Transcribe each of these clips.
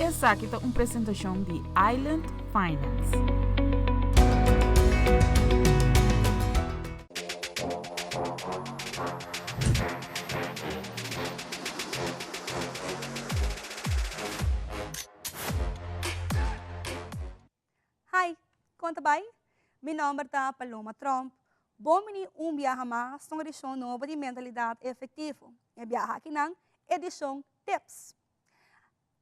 Esaki ta un presentashon di Island Finance. Hi, kon ta bai? Mi nòmber ta Paloma Tromp. Bon bini un biaha mas na un edishon nobo di Mentalidat Efektivo. E biaha akinan, edishon Tips.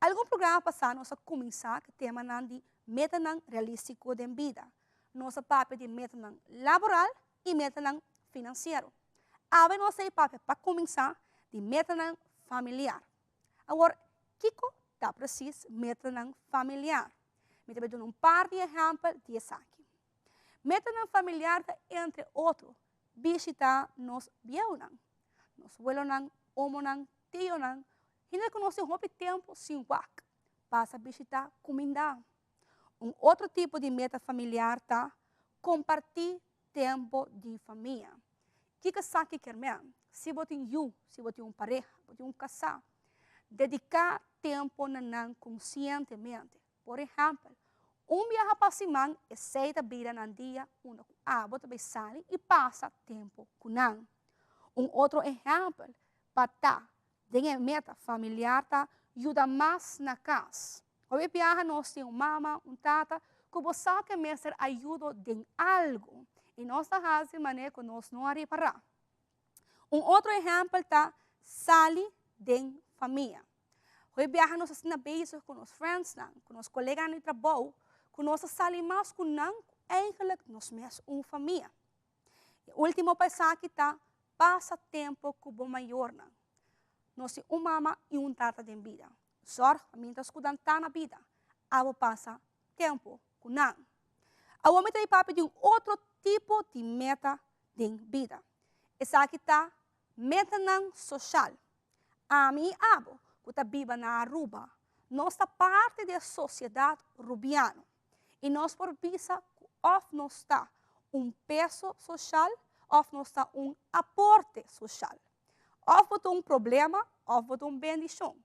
Algun programa pasá nos a kuminsá ku temanan di metanan realístiko den bida. Nos a papia di metanan laboral i metanan finansiero. Awe nos ta e papia pa kuminsá di metanan familiar. Awor, kiko ta presis metanan familiar? Mi ta bai duna un par di ehèmpel di esaki. Metanan familiar ta entre otro bishitá nos bieunan, nos welonan, omonan, tionan, hende ku nos tin hopi tempu sin wak, pasa bishitá kumindá. Un otro tipo di meta familiar ta kompartí tempu di famia. Kiko esaki kier men? Si bo tin yu, si bo tin un pareha, bo tin un kasá, dediká tempu na nan konsientemente. Por ehèmpel, un biaha pa siman esei ta bira nan dia unda ku abo ta bai sali i pasa tempu ku nan. Un otro ehèmpel pa ta den e meta familiar ta yuda mas na kas. Hopi biaha nos tin un mama, un tata ku bo sa ku e mester ayudo den algu i nos ta hasi manera ku nos no a ripará. Un otro ehèmpel ta sali den famia. Hopi biaha nos asina bezig ku nos friendsnan, ku nos koleganan di trabou, ku nos ta sali mas ku nan ku eigenlijk nos mes un famia. E último pa esaki ta pasa tempu ku bo mayornan. Nos tin un mama i un tata den bida. Zòrg pa mientras ku nan ta na bida, abo pasa tempu ku nan. Awor mi ta di papia di un otro tipo di meta den bida. Esaki ta metanan soshal. Ami i abo ku ta biba na Aruba, nos ta parti di e sosiedat rubiano i nos por bisa ku òf nos ta un peso soshal òf nos ta un aporte soshal. Òf bo ta un problema òf bo ta un bendishon.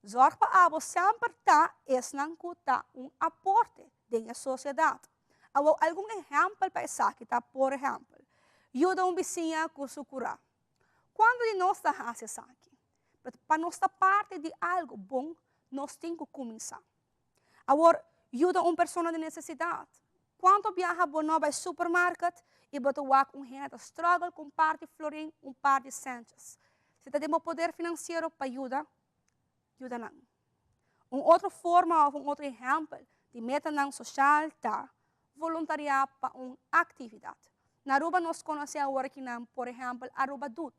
Zòrg pa abo semper ta esnan ku ta un aporte den e sosiedat. Awor algun ehèmpel pa esaki ta, por ehèmpel, yuda un bisiña ku su kurá. Kuantu di nos ta hasi esaki? Pero pa nos ta parti di algu bon, nos tin ku kuminsá. Awor, yuda un persona den nesesidat. Kuantu biaha bo no bai supermarket i bo ta wak un hende ta struggle ku un par di florin, un par di sèntjes? Si ta den bo poder finansiero pa yuda, yuda nan. Un otro forma òf un otro ehèmpel di metanan soshal ta voluntariá pa un aktividat. Na Aruba nos konosé awor kinan, por ehèmpel Aruba Doet.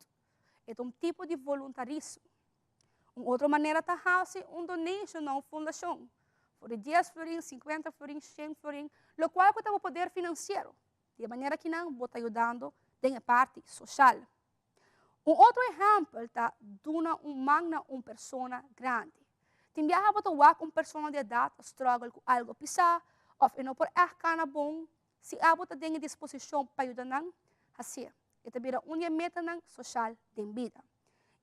E ta un tipo di voluntarismo. Un otro manera ta hasi un donation na un fundashon, for di dies florin, sinkuenta florin, shen florin, lokual ku ta bo poder finansiero. Di e manera kinan bo ta yudando den e parti soshal. Un otro ehèmpel ta duna un man na un persona grandi. Tin biaha bo ta wak un persona di edat ta struggle ku algu pisá òf e no por ègt kana bon. Si abo ta den e disposishon pa yuda nan, hasié. E ta bira un di e metanan soshal den bida.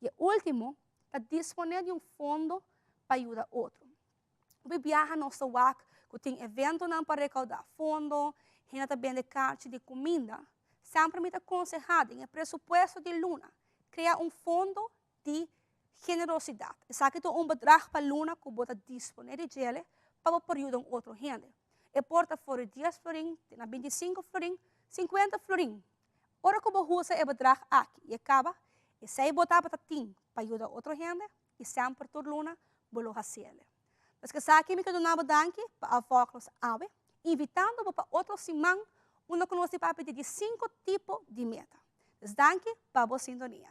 I e último ta disponé di un fondo pa yuda otro. Hopi biaha nos ta wak ku tin eventonan pa rekaudá fondo, hende ta bende karchi di kuminda. Semper mi ta konsehá den e presupuesto di luna krea un fondo di generosidat. Esaki ta un bedrag pa luna ku bo ta disponé di djele pa bo por yuda un otro hende. E por ta for di dies florin te na bintisinku florin, sinkuenta florin. Ora ku bo usa e bedrag aki i e kaba, esei bo tabata tin pa yuda otro hende i semper tur luna bo lo hasiele. Paske esaki mi ke duna bo danki pa a vòg nos awe, invitando bo pa otro siman unda ku nos di papia di diesinko tipo di meta. Dus danki pa bo sintonia.